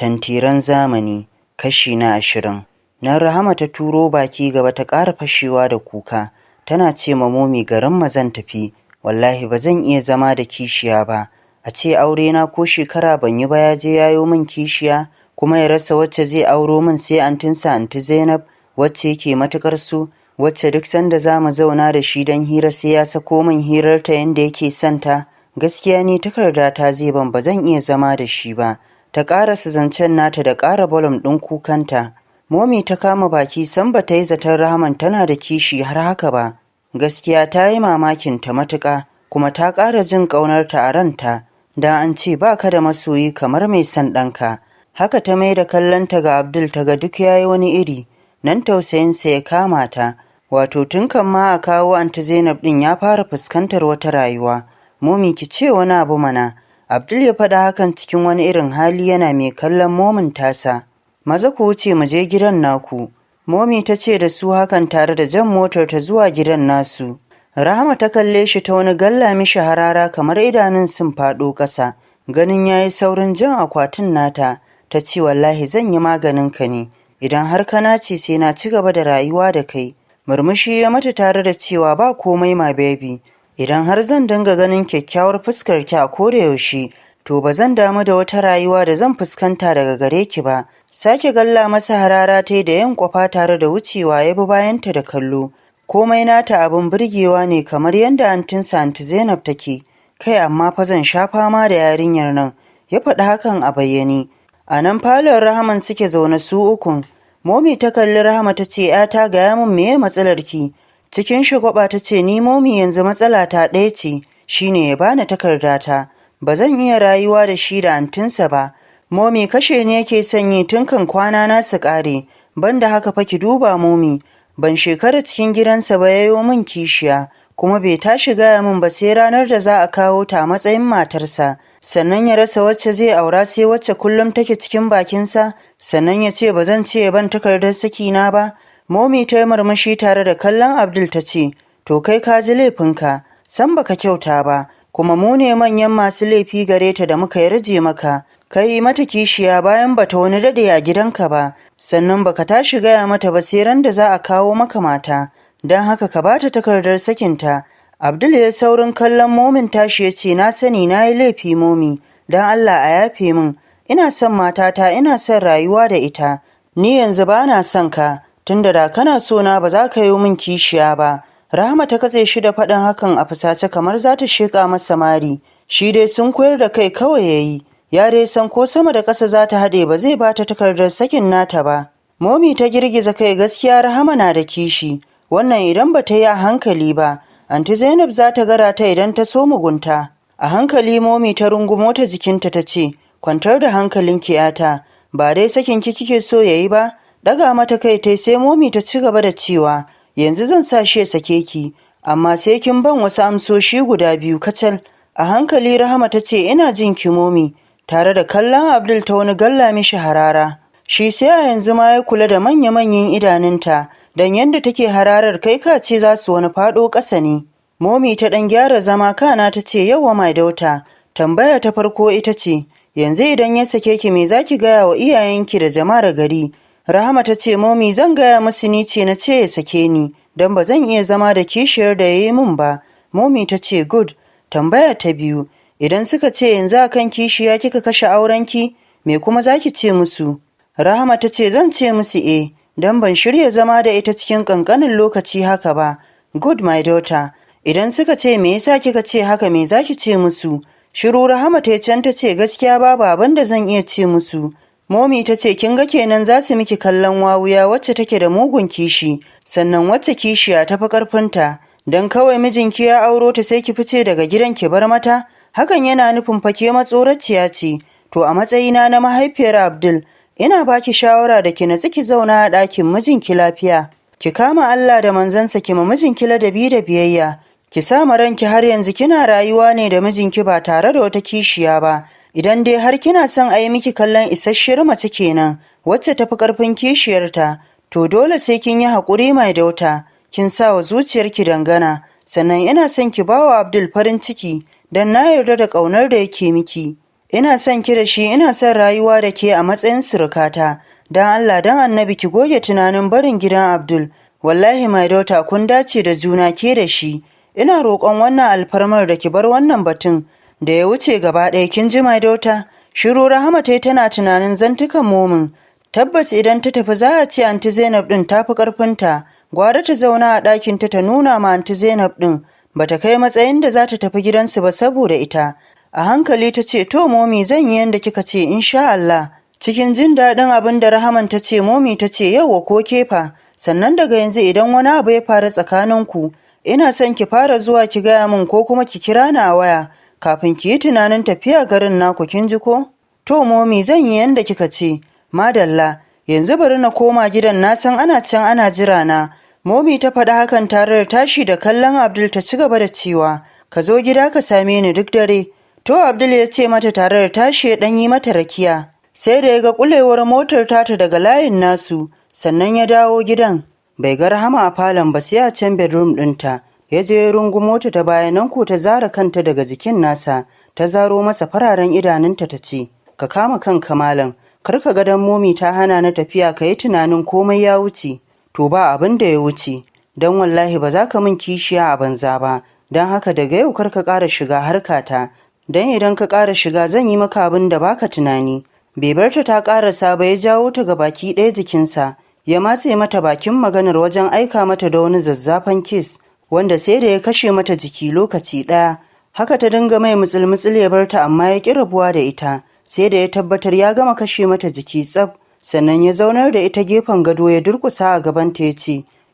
Tantiran Zamani, kashi na 20. Nan Rahama ta turo baki gaba ta ƙara fashewa da kuka, tana ce ma Momi, "Garin mu zan tafi, wallahi ba zan iya zama da kishiya ba. A ce aurena ko shekara ban yi ba ya je ya yo min kishiya, kuma ya rasa wacce zai auro min sai antinsa Anti Zainab, wacce yake matuƙar so, wacce duk sanda za mu zauna da shi don hira sai ya sako min hirarta yanda yake son ta. Gaskiya ni takardata zai ban, ba zan iya zama da shi ba." Ta ƙarasa zancen nata da ƙara volume ɗin kukanta. Momi ta kama baki, san ba ta yi zaton Rahaman tana da kishi har haka ba. Gaskiya ta yi mamakin ta matuƙa, kuma ta ƙara jin ƙaunarta a ranta, da an ce ba ka da masoyi kamar mai son ɗanka. Haka ta mai da kallonta ga Abdul, ta ga duk ya yi wani iri, nan tausayinsa ya kama ta. Wato tun kan ma a kawo Anti Zainab ɗin ya fara fuskantar wata rayuwa. "Momi, ki ce wani abu mana." Abdul ya faɗa hakan cikin wani irin hali, yana mai kallon momin tasa. "Maza ku wuce mu je gidan naku." Momi ta ce da su hakan tare da jan motar ta zuwa gidan nasu. Rahama ta kalle shi ta wani galla mishi harara kamar idanun sun faɗo ƙasa. Ganin ya yi saurin jan akwatin nata, ta ce, "Wallahi zan yi maganin ka ne. Idan har ka nace sai na ci gaba da rayuwa da kai." Murmushi ya mata tare da cewa, "Ba komai, my baby. Idan har zan dinga ganin kyakkyawar fuskar ki a koda yaushe, to ba zan damu da wata rayuwa da zan fuskanta daga gare ki ba." Sake galla masa harara ta da yin kwafa tare da wucewa, ya bi bayanta da kallo. Komai nata abin burgewa ne, kamar yadda antinsa Anti Zainab take. "Kai, amma fa zan sha fama da yarinyar nan." Ya faɗi hakan a bayyane. A nan falon Rahaman suke zaune su ukun. Momi ta kalli Rahama ta ce, "'Yata, gaya min meye matsalar ki?" Cikin shagwaba ta ce, "Ni Momi, yanzu matsala ta ɗaya ce, shine ya bani takardata. Ba zan iya rayuwa da shi da antinsa ba. Momi, kashe ni yake son yi tun kan kwana na su ƙare. Banda haka fa, ki duba Momi, ban shekara cikin gidansa ba ya yo min kishiya, kuma bai tashi gaya min ba sai ranar da za a kawo ta a matsayin matarsa. Sannan ya rasa wacce zai aura sai wacce kullum take cikin bakinsa, sannan ya ce ba zan ce ban takardar sakina ba." Momi ta yi murmushi tare da kallon Abdul ta ce, "To, kai ka ji laifinka, san baka kyauta ba, kuma mu ne manyan masu laifi gare ta da muka yarje maka. Ka yi mata kishiya bayan bata wani dade a gidanka ba, sannan baka tashi gaya mata ba sai ran da za a kawo maka mata. Don haka ka bata takardar sakinta." Abdul ya saurin kallon momin tashi ya ce, "Na sani na yi laifi, Momi, don Allah a yafe min. Ina son matata, ina son rayuwa da ita. Ni yanzu ba na son ka, tunda da kana so na ba za ka yi min kishiya ba." Rahama ta katse shi da faɗin hakan a fusace kamar za ta sheƙa masa mari. Shi dai sun koyar da kai kawai ya yi. Ya dai san ko sama da ƙasa za ta haɗe, ba zai ba ta takardar sakin nata ba. Momi ta girgiza kai, gaskiya Rahama na da kishi. Wannan idan ba ta yi a hankali ba, Anti Zainab za ta gara ta idan ta so mugunta. A hankali Momi ta rungumo ta jikinta ta ce, "Kwantar da hankalinki, 'yata, ba dai sakin ki kike so yayi ba?" Daga mata kai tai, sai Momi ta ci gaba da cewa, "Yanzu zan sa shi ya sake ki, amma sai kin ban wasu amsoshi guda biyu kacal." A hankali Rahama ta ce, "Ina jin ki, Momi." Tare da kallon Abdul ta wani galla mishi harara. Shi sai a yanzu ma ya kula da manya-manyan idanunta, don yadda take hararar kai ka ce za su wani faɗo ƙasa ne. Momi ta ɗan gyara zama kana ta ce, "Yauwa, my daughter, tambaya ta farko ita ce, yanzu idan ya sake ki, me za ki gaya wa iyayenki da jama'ar gari?" Rahama ta ce, "Momi, zan gaya musu ni ce na ce ya sake ni, don ba zan iya zama da kishiyar da ya yi min ba." Momi ta ce, "Good. Tambaya ta biyu, idan suka ce yanzu akan kishiya kika kashe aurenki, me kuma za ki ce musu?" Rahama ta ce, "Zan ce musu eh, don ban shirya zama da ita cikin ƙanƙanin lokaci haka ba." "Good, my daughter. Idan suka ce me yasa kika ce haka, me za ki ce musu?" Shiru Rahama ta can ta ce, "Gaskiya babu abin da zan iya ce musu." Momi ta ce, "Kin ga kenan za su miki kallon wawuya wacce take da mugun kishi, sannan wacce kishiya ta fi ƙarfinta. Don kawai mijinki ya auro ta sai ki fice daga gidan ki bar mata, hakan yana nufin fa ke matsoraciya ce. To, a matsayina na mahaifiyar Abdul, ina baki shawara da ki natsi ki zauna a ɗakin mijinki lafiya. Ki kama Allah da manzansa, ki ma mijinki ladabi da biyayya. Ki sa ma ranki har yanzu kina rayuwa ne da mijinki ba tare da wata kishiya ba. Idan dai har kina son a yi miki kallon isasshiyar mace kenan, wacce tafi ƙarfin kishiyarta, to dole sai kin yi haƙuri, my daughter, kin sa wa zuciyarki dangana. Sannan ina son ki bawa Abdul farin ciki, don na yarda da ƙaunar da yake miki. Ina son ki da shi, ina son rayuwa da ke a matsayin surukata. Don Allah don Annabi ki goge tunanin barin gidan Abdul. Wallahi my daughter, kun dace da juna ke da shi. Ina roƙon wannan alfarmar da ki bar wannan batun da ya wuce gaba ɗaya, kin ji my daughter? Shiru Rahama tai tana tunanin zantukan momin. Tabbas idan ta tafi za a ce Anti Zainab ɗin ta fi ƙarfinta. Gwara ta zauna a ɗakinta ta nuna ma Anti Zainab ɗin bata kai matsayin da za ta tafi gidansu ba saboda ita. A hankali ta ce, "To momi, zan yi yanda kika ce, insha Allah." Cikin jin daɗin abin da Rahaman ta ce, momi ta ce, "Yauwa, ko kefa. Sannan daga yanzu idan wani abu ya faru tsakaninku, ina son ki fara zuwa ki gaya min ko kuma ki kira ni a waya kafin ki yi tunanin tafiya garin naku, kin ji ko?" "To momi, zan yi yanda kika ce." "Madalla, yanzu bari na koma gidan, na san ana can ana jira na." Momi ta faɗi hakan tare da tashi da kallon Abdul ta ci gaba da cewa, "Ka zo gida ka same ni duk dare." "To," Abdul ya ce mata tare da tashi ya ɗan yi mata rakiya. Sai da ya ga kulewar motar tata daga layin nasu, sannan ya dawo gidan. Bai ga Rahama a falon ba sai a can bedroom ɗinta. Ya je ya rungumo ta ta baya, nan ko ta zara kanta daga jikin nasa, ta zaro masa fararen idanunta ta ce, "Ka kama kanka malam, kar ka ga dan momi ta hana na tafiya ka yi tunanin komai ya wuce. To ba abin da ya wuce, don wallahi ba za ka min kishiya a banza ba, don haka daga yau kar ka ƙara shiga harkata, don idan ka ƙara shiga zan yi maka abin da baka tunani." Bai bar ta ta ƙarasa ba ya jawo ta ga baki ɗaya jikinsa, ya matse mata bakin maganar wajen aika mata da wani zazzafan kiss wanda sai da ya kashe mata jiki lokaci ɗaya. Haka ta dinga mai mutsul-mutsul ya bar ta, amma ya ƙi rabuwa da ita, sai da ya tabbatar ya gama kashe mata jiki tsaf, sannan ya zaunar da ita gefen gado, ya durƙusa a gabanta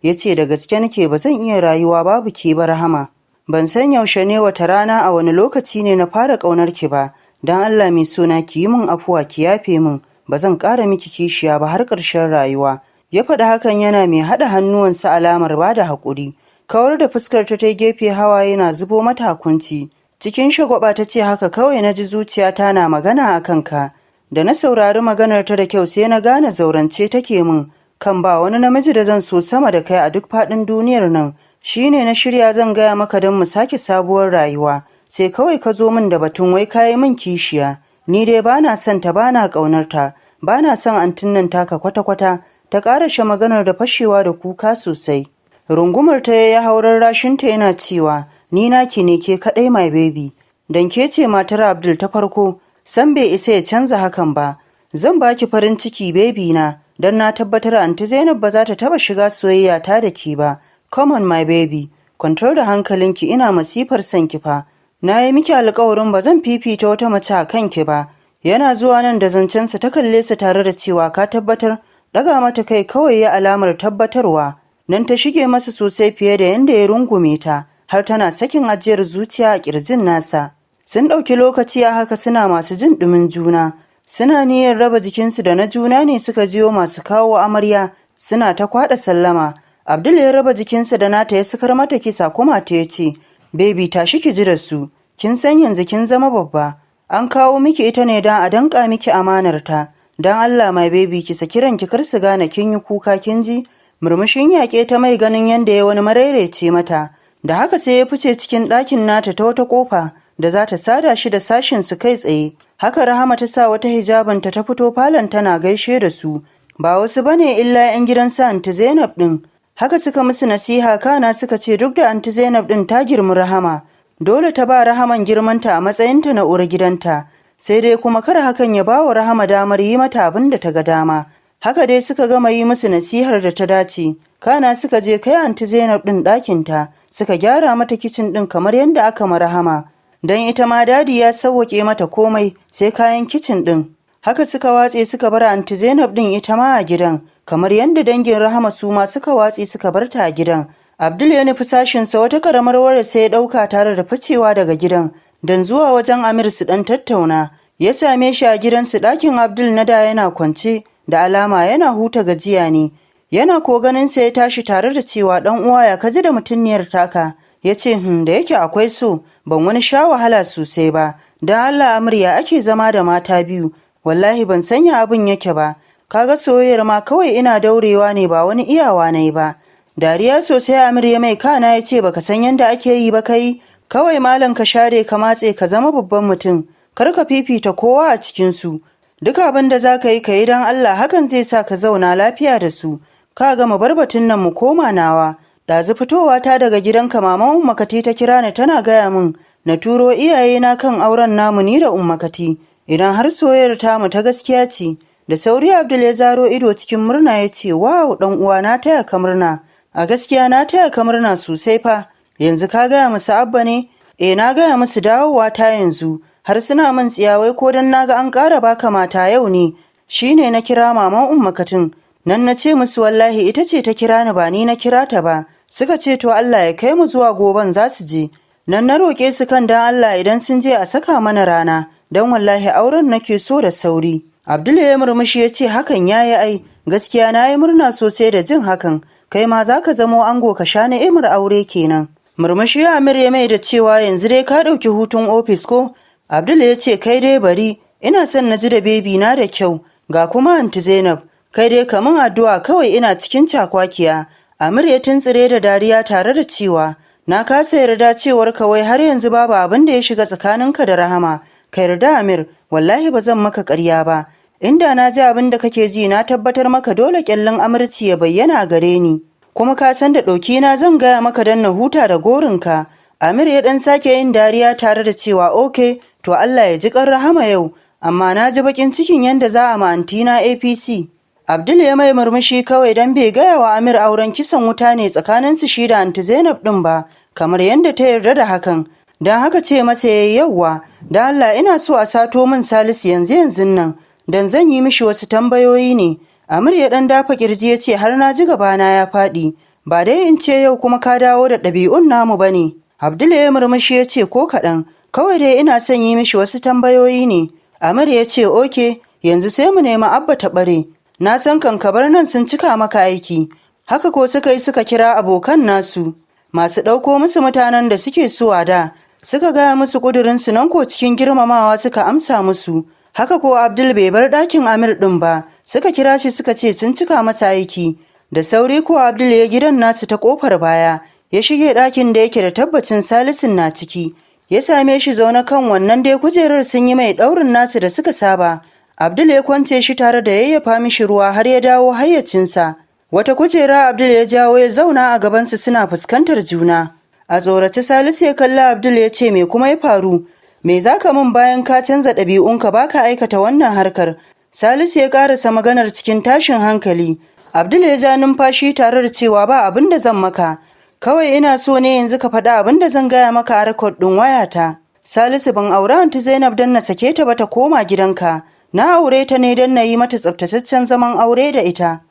ya ce, "Da gaske nake, ba zan iya rayuwa babu ke ba Rahama. Ban san yaushe ne, wata rana, a wani lokaci ne na fara ƙaunar ki ba. Don Allah mai suna, ki yi min afuwa, ki yafe min, ba zan ƙara miki kishiya ba har ƙarshen rayuwa." Ya faɗi hakan yana mai haɗa hannuwansa alamar ba da haƙuri. Kawar da fuskar ta ta gefe, hawaye na zubo mata kunci. Cikin shagwaba ta ce, "Haka kawai na ji zuciyata na magana a kanka. Da na saurari maganar ta da kyau sai na gane zaurance take min, kan ba wani namiji da zan so sama da kai a duk faɗin duniyar nan. Shine na shirya zan gaya maka don mu sake sabuwar rayuwa. Sai kawai ka zo min da batun wai kayi min kishiya. Ni dai bana son ta, bana ƙaunar ta, bana son antin nan taka kwata-kwata." Ta ƙarashe maganar da fashewa da kuka sosai. Rungumar ta ya haurar rashinta yana cewa, "Ni naki ne ke kaɗai, my baby. Dan ke ce matar Abdul ta farko, san bai isa ya canza hakan ba. Zan baki farin ciki, baby na, don na tabbatar Anti Zainab ba za ta taba shiga soyayya ta da ki ba. Come on my baby, kwantar da hankalinki, ina masifar son ki fa. Na yi miki alƙawarin ba zan fifita wata mace a kanki ba." Yana zuwa nan da zancensa ta kalle sa tare da cewa, "Ka tabbatar?" Daga mata kai kawai ya alamar tabbatarwa. Nan ta shige masa sosai fiye da yanda ya rungume ta, har tana sakin ajiyar zuciya a kirjin nasa. Sun ɗauki lokaci a haka suna masu jin ɗumin juna. Suna niyyar raba jikinsu da na juna ne suka jiyo masu kawo amarya suna ta kwaɗa sallama. Abdul ya raba jikinsa da nata ya sakar mata kiss a kumatu ya ce, "Baby, tashi ki ji da su, kin san yanzu kin zama babba. An kawo miki ita ne don a danƙa miki amanarta. Don Allah my baby, ki saki ranki, kar su gane kin yi kuka, kin ji?" Murmushin yaƙe ta mai ganin yadda ya wani maraice mata. Da haka sai ya fice cikin ɗakin nata ta wata ƙofa da za ta sada shi da sashin su kai tsaye. Haka Rahama ta sa wata hijabinta ta fito falon tana gaishe da su. Ba wasu bane illa 'yan gidan sa Anti Zainab ɗin. Haka suka musu nasiha, kana suka ce duk da Anti Zainab ɗin ta girmi Rahama, dole ta ba Rahaman girmanta a matsayinta na uwar gidanta. Sai dai kuma kar hakan ya ba wa Rahama damar yi mata abin da ta ga dama. Haka dai suka gama yi musu nasihar da ta dace. Kana suka je kai Anti Zainab ɗin ɗakinta, suka gyara mata kicin ɗin kamar yadda aka ma Rahama. Don ita ma Daddy ya sauwaƙe mata komai sai kayan kicin ɗin. Haka suka watse suka bar Anti Zainab ɗin ita ma a gidan, kamar yadda dangin Rahama su ma suka watse suka bar ta a gidan. Abdul ya nufi sashinsa, wata karamar wayar sai ya ɗauka tare da ficewa daga gidan don zuwa wajen Amir su ɗan tattauna. Ya same shi a gidansu, ɗakin Abdul na da, yana kwance, da alama yana huta gajiya ne. Yana ko ganin sa ya tashi tare da cewa, "Ɗan uwa, ya kaji da mutunniyar taka?" Ya ce, Da yake akwai so, ban wani sha wahala sosai ba. Don Allah Amir, ya ake zama da mata biyu? Wallahi ban sanya abin yake ba. Kaga soyayyar ma kawai ina daurewa ne, ba wani iyawa na yi ba." Dariya sosai Amir ya mai, kana ya ce, "Baka san yadda ake yi ba kai? Kawai malam ka share ka matse ka zama babban mutum. Kar ka fifita kowa a cikinsu. Duk abin da za ka yi, ka yi don Allah, hakan zai sa ka zauna lafiya da su. Ka gama barbatun nan, mu koma nawa. Ɗazu fitowa ta daga gidanka, maman Ummakati ta kira ni tana gaya min na turo iyayena kan auren namu ni da Ummakati, idan har soyayyar tamu ta gaskiya ce. Da sauri Abdul ya zaro ido cikin murna ya ce, "Wow, ɗan uwa, na taya ka murna. A gaskiya na taya ka murna sosai fa. Yanzu ka gaya musu Abba ne?" "Eh, na gaya musu dawowa ta yanzu. Har suna min tsiyawai ko dan naga an ƙara baka mata yau ne. Shine na kira maman Ummakatin. Nan na ce musu wallahi ita ce ta kira ni, ba ni na kira ta ba. Suka ce to Allah ya kai mu zuwa goben za su je. Nan na roƙe su kan dan Allah idan sun je a saka mana rana, don wallahi auren nake so da sauri." Abdul ya murmushi ya ce, "Hakan ya yi ai, gaskiya na yi murna sosai da jin hakan, kai ma za ka zamo ango ka sha ni'imar aure kenan." Murmushi Amir ya mai da cewa, "Yanzu dai ka ɗauki hutun ofis ko?" Abdul ya ce, "Kai dai bari, ina son na ji da baby na da kyau, ga kuma Anti Zainab, kai dai kamun addu'a kawai, ina cikin cakwakiya." Amir ya tuntsire da dariya tare da cewa, "Na kasa yarda cewar kawai har yanzu babu abin da ya shiga tsakaninka da Rahama. Ka yarda Amir, wallahi ba zan maka ƙarya ba. Inda na ji abin da kake ji, na tabbatar maka dole ƙyallin amarci ya bayyana gare ni. Kuma ka san da ɗauki na zan gaya maka don na huta da gorinka." Amir ya ɗan sake yin dariya tare da cewa, "Okay, to Allah ya ji ƙan Rahama yau, amma na ji baƙin cikin yanda za a ma antina APC." Abdul ya mai murmushi kawai don bai gaya wa Amir auren kisan wuta ne tsakaninsu shi da Anti Zainab ɗin ba, kamar yadda ta yarda da hakan. Don haka ce masa yayi, "Yauwa, da Allah ina so a sato min Salisu yanzu yanzun nan, don zan yi mishi wasu tambayoyi ne." Amir ya ɗan dafa kirji ya ce, "Har na ji gabana ya faɗi. Ba dai in ce yau kuma ka dawo da ɗabi'un namu ba ne?" Abdul ya murmushi ya ce, "Ko kaɗan, kawai dai ina son yi mishi wasu tambayoyi ne." Amir ya ce, "Okay, yanzu sai mu nemi Abba ta ɓare. Na san kankabar nan sun cika maka aiki." Haka ko suka yi, suka kira abokan nasu masu ɗauko musu mutanen da suke so a da. Suka gaya musu ƙudurinsu, nan ko cikin girmamawa suka amsa musu. Haka ko Abdul bai bar ɗakin Amir ɗin ba, suka kira shi suka ce sun cika masa aiki. Da sauri ko Abdul ya gidan nasu ta ƙofar baya, ya shige ɗakin da yake da tabbacin Salisun na ciki. Ya same shi zaune kan wannan dai kujerar, sun yi mai ɗaurin nasu da suka saba. Abdul ya kwance shi tare da yayyafa mishi ruwa har ya dawo hayyacinsa. Wata kujera Abdul ya jawo ya zauna a gabansu, suna fuskantar juna. A tsorace Salisu ya kalli Abdul ya ce, "Me kuma ya faru? Me za ka min bayan ka canza ɗabi'unka, ba ka aikata wannan harkar?" Salisu ya ƙarasa maganar cikin tashin hankali. Abdul ya ja numfashi tare da cewa, "Ba abin da zan maka. Kawai ina so ne yanzu ka faɗi abin da zan gaya maka a record ɗin wayata. Salisu, ban aure Anti Zainab don na sake ta ba ta koma gidanka. Na aure ta ne don na yi mata tsaftataccen zaman aure da ita."